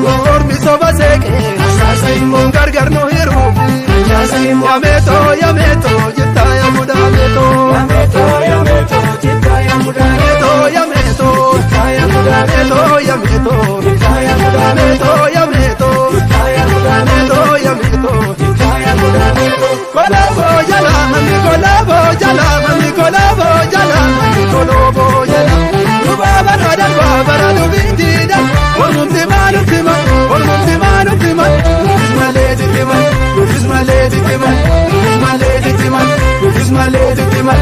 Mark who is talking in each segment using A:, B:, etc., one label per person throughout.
A: Ormi soba seeqee gargar nu hiruufi. Yameetoo yameetoo jittaa yamudaa meetoo. Yameetoo yameetoo yameetoo yameetoo yameetoo yameetoo yameetoo yameetoo. Koloboo jala manni koloboo jala manni koloboo jala manni koloboo jala. Dubaa bara darbaa bara dubiitiidha. Ormumti maalumti ma ormumti maalumti ma. Nufis malee sitti ma nufis malee sitti ma nufis malee sitti ma nufis malee sitti ma.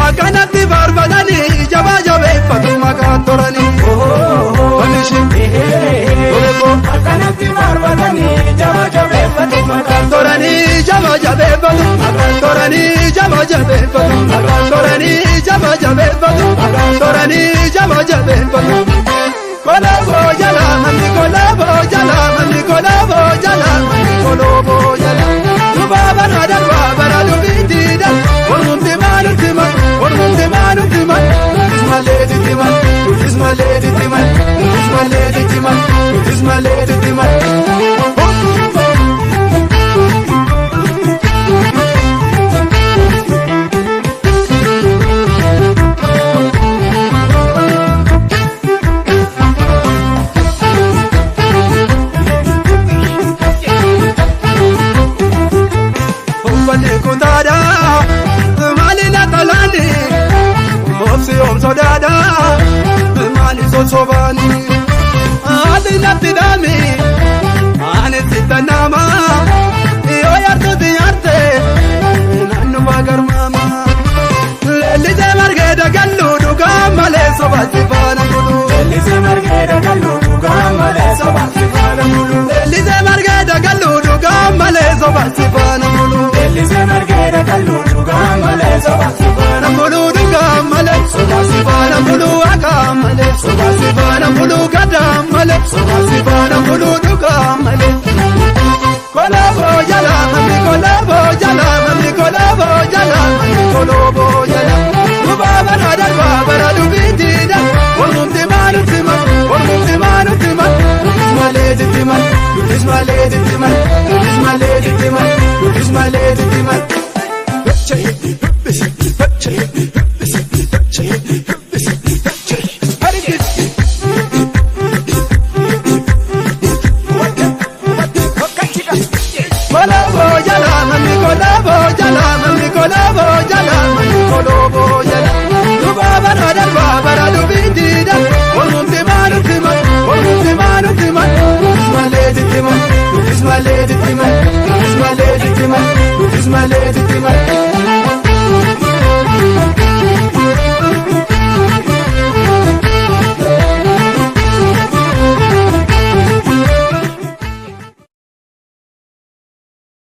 A: Akkanatti barbaadanii jabaa jabeeffatu maqaa toranii.
B: Akkanatti barbaadanii jabaa jabeeffatu maqaa
A: toranii jabaa jabeeffatu maqaa toranii jabaa jabeeffatu maqaa toranii jabaa jabeeffatu maqaa toranii jabaa jabeeffatu. Koloboo jala manni koloboo jala manni koloboo jala manni koloboo jala. Dubaa bara darbaa bara dubiitiidha. Ormumti maalumti ma ormumti maalumti ma. Nufis malee sitti ma nufis malee sitti ma nufis malee sitti ma nufis malee sitti ma. Uffanni kutaadhaa maali na talaani moofsi oomsodaadhaa maali sosobaani haati natti dhaami ani sitta nama yoo yartuuti yaarte naannuma garmaama leellisee margee dagallu dhugaa malee sobaasi faana bulu.
B: Leellisee margee dagallu dhugaa malee sobaasi faana bulu.
A: Leellisee margee dagallu dhugaa malee sobaasi faana bulu.
B: Leellisee margee dagallu dhugaa malee sobaasi faana
A: Bulu dhugaa malee sobaasi faana bulu akka malee sobaasi faana bulu gadaa malee sobaasi faana bulu dhugaa malee. Koloboo jala manni koloboo jala manni koloboo jala manni koloboo jala. Dubaa bara darbaa bara dubiitiidha. Ormumti maalumti ma ormumti maalumti ma. Nufis malee sitti ma nufis malee sitti ma nufis malee sitti ma nufis malee sitti ma.